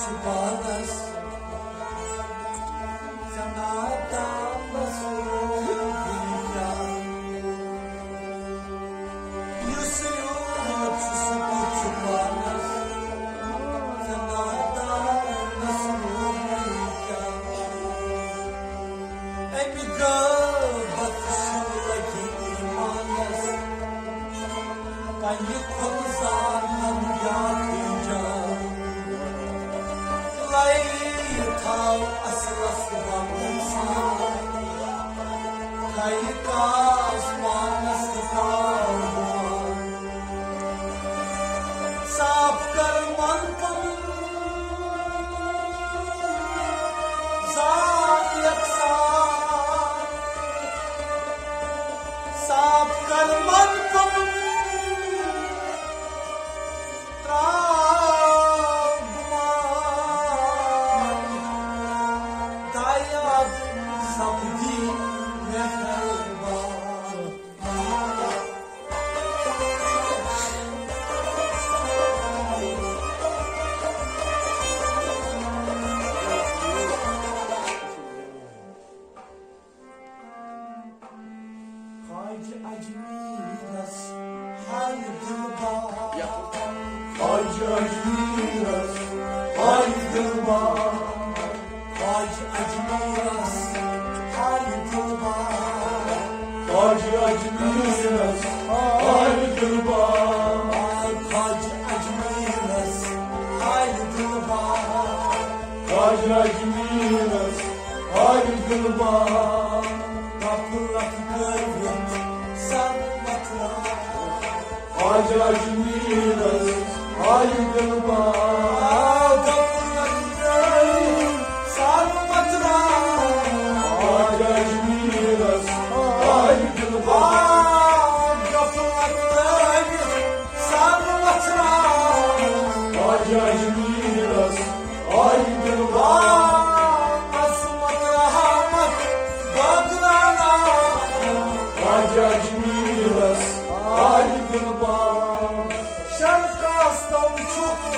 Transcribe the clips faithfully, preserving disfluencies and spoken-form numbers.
پانس، ژےٚ نادانس روو دُنیا۔ یُس یور چھُ سُہ کُس چھُ پانس، ژےٚ نادانس روو دُنیا۔ امہِ غٲبت سۭتۍ لگہِ ایمانس، کنہِ کھۄتہٕ زانن بیاکھٕے جان۔ لے تھاو اصلس بم انسان، تھایہِ کاس پانس تہٕ تھاو گمان۔ صاف کر من پنُن، زان یکسان۔ صاف کر من پنُن، تراو گمان۔ دایاد سپدی مہربان۔ خواجہ اجمیرس ہاے دلبار۔ خواجہ اجمیرس ہاے دلبار۔ خواجہ اجمیرس ہاے دلبار۔ خواجہ اجمیرس ہاے دلبار۔ خواجہ اجمیرس ہاے دلبار۔ خواجہ اجمیرس ہاے دلبار۔ غفلت کٔرِتھ سر مترا۔ خواجہ اجمیرس ہاے دلبار۔ غفلت کٔرِتھ سر مترا۔ خواجہ اجمیرس ہاے دلبار۔ غفلت کٔرِتھ سر مترا۔ خواجہ اجمیرس ہاے دلبار۔ عظمت رحمت بدرانا۔ خواجہ اجمیرس ہاے دلبار۔ شرقس تم چھُکھ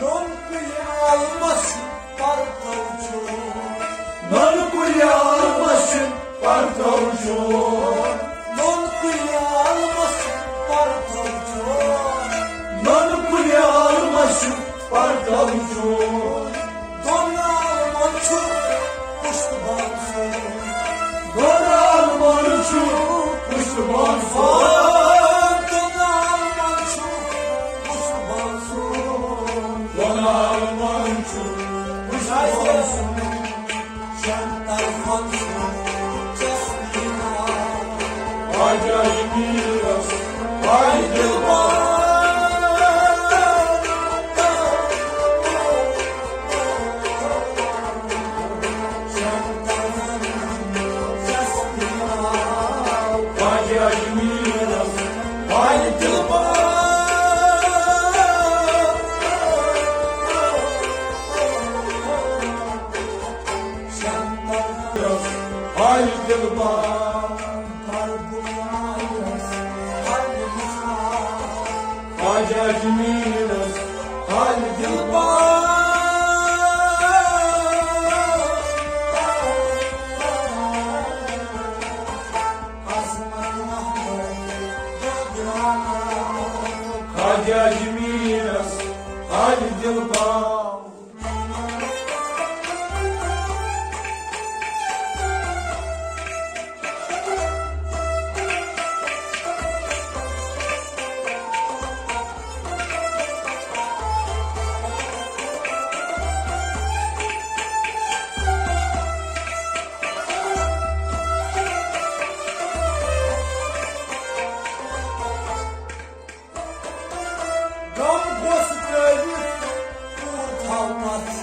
نوٚن کُلۍ آلمس پرتو چھُ۔ نوٚن کُلۍ آلمس پرتو چھُ۔ نوٚن کُلۍ آلمس پرتو چھُ۔ نوٚن کُلۍ آلمس پرتو چھُ۔ دۄن آلمن چھُ پُشت بنٛد سُہ۔ دۄن آلمن چھُ پُشت بنٛد سُہ۔ دۄن آلمن چھُ پُشت بنٛد سُہ۔ دۄن آلمن چھُ پُشت بنٛد سُہ۔ شن طرفن چھُ چشمہٕ یِوان۔ خواجہ میٖرس، خواجہ دلبر۔ خواجہ جمیلس، خالد دلبر۔ خواجہ جمیلس، خالد دلبر۔ غم گوٚژھ ترٛٲوِتھ کوٗر تھاو پژھ۔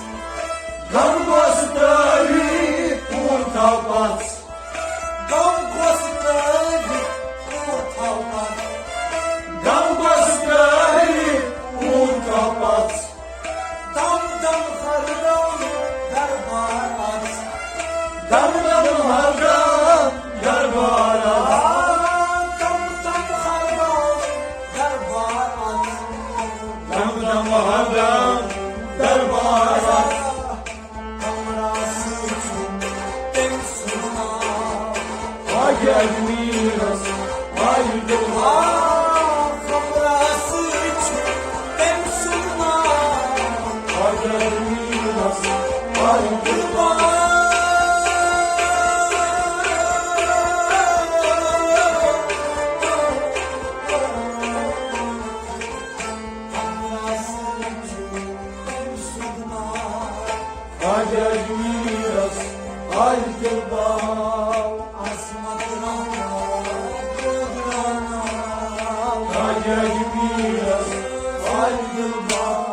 غم گوٚژھ ترٛٲوِتھ کوٗر تھاو پژھ۔ غم گوٚژھ ترٛٲوِتھ کوٗر تھاو پژھ۔ غم گوٚژھ ترٛٲوِتھ کوٗر تھاو پژھ۔ دم دم ہر دم دربار آس۔ دم دم ہر دم دربار آس۔ دم دم ہر دم دربار آس۔ دم دم ہر دم دربار آس۔ کمرہ سۭتۍ چھُ تٔمۍ سُنٛد ناو۔ واجہ میٖرس، واجہ دلبر۔ آ، کمرہ سۭتۍ چھُ تٔمۍ سُنٛد ناو۔ واجہ میٖرس، واجہ دلبر۔ کمرہ سۭتۍ چھُ تٔمۍ سُنٛد ناو۔ خواجہ میٖرس، خالد دلبر۔ عصمت رانا، دود رانا۔ خواجہ میٖرس، خالد دلبر۔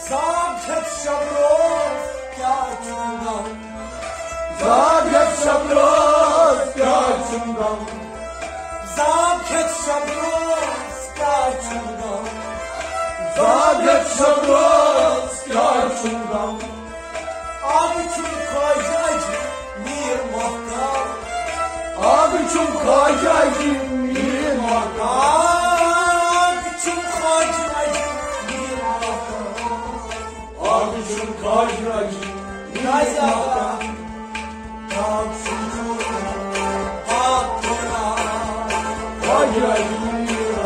زاگ ہیٚتھ شب روز کیٛاہ چھُم غم؟ زاگ ہیٚتھ شب روز کیٛاہ چھُم غم؟ زاگ ہیٚتھ شب روز کیٛاہ چھُم غم؟ زاگ ہیٚتھ شب روز کیٛاہ چھُم غم؟ آب چھُم خواجہ اجمیر محتاب۔ آب چھُم خواجہ اجمیر محتاب۔ آب چھُم خواجہ اجمیر محتاب۔ آب چھُم خواجہ اجمیر محتاب۔ آب چھُم خواجہ اجمیر محتاب۔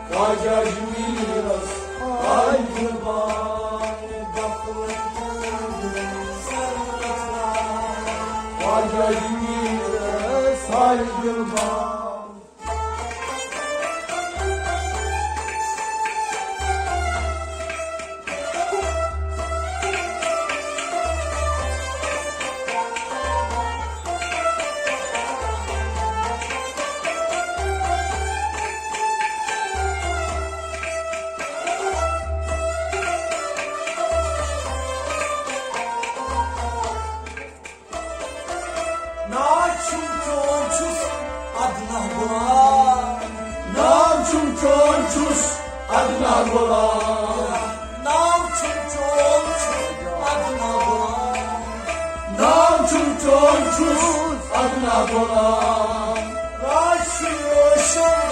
خواجہ اجمیرس آیہِ دِلبار۔ خواجہ اجمیرس آیہِ دِلبار۔ ناو چھُم چون چھُس ادنہ غلام۔ ناو چھُم چون چھُس ادنہ غلام۔ ناو چھُم چون چھُس ادنہ غلام۔ ناو چھُم چون چھُس ادنہ غلام۔ راز چھُ روشن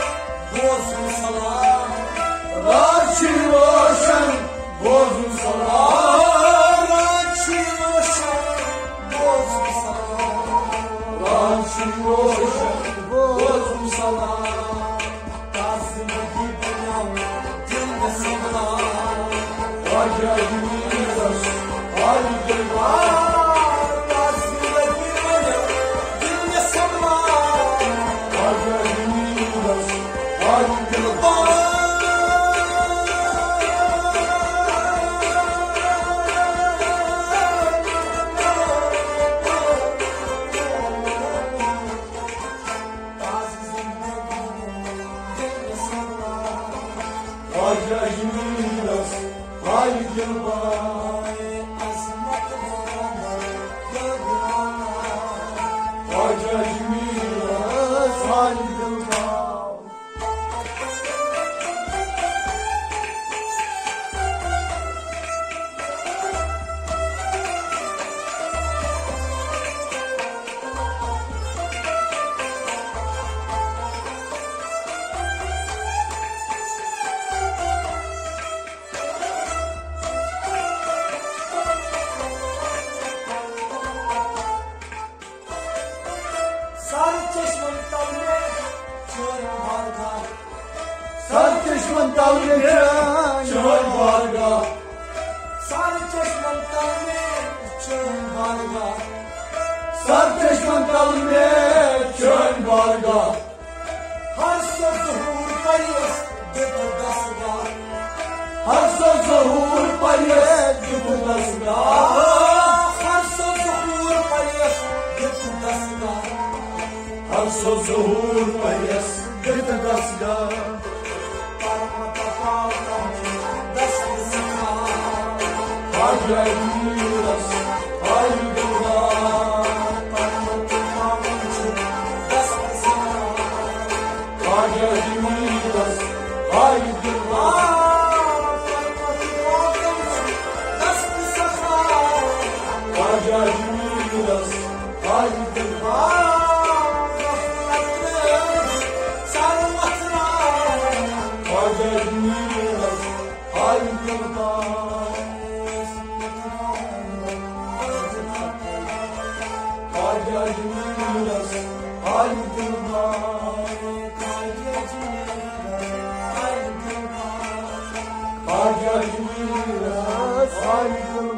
بوزُم سلام۔ راز چھُ روشن بوزُم سلام۔ راز چھُ روشن بوزُم سلام۔ راز چھُ روشن بوزُم سلام۔ تازٕ زندگی بنیاو دل مےٚ سنبھلان۔ خواجہ اجمیرس آیہِ دِلبار۔ تازٕ زندگی بنیاو دل مےٚ سنبھلان۔ خواجہ اجمیرس آیہِ دِلبار۔ خواجہ اجمیرس آیہِ دِلبار۔ خواجہ اجمیرس آیہِ دِلبار۔ سر چشمن تل مےٚ چٲنۍ بارگاہ۔ سر چشمن تل مےٚ چٲنۍ بارگاہ۔ سر چشمن تل مےٚ چٲنۍ بارگاہ۔ سر چشمن تل مےٚ چٲنۍ بارگاہ۔ ہر سُہ ظہوٗر پریس دیُت دستگاہ۔ ہر سُہ ظہوٗر پریس دیُت دستگاہ۔ ہر سُہ ظہوٗر پریس دیُت دستگاہ۔ ہر سُہ ظہوٗر پریس دیُت دستگاہ۔ پرمت پاوتم دست سخا۔ خواجہ میرس آیہِ دِلبار۔ پرمت پاوتم دست سخا۔ خواجہ میرس آیہِ دِلبار۔ پرمت پاوتم دست سخا۔ خواجہ میرس آیہِ دِلبار۔ خواجہ میرس آیہِ دِلبار۔ خواجہ میرس آیہِ دِلبار۔ خواجہ میرس آیہِ دِلبار۔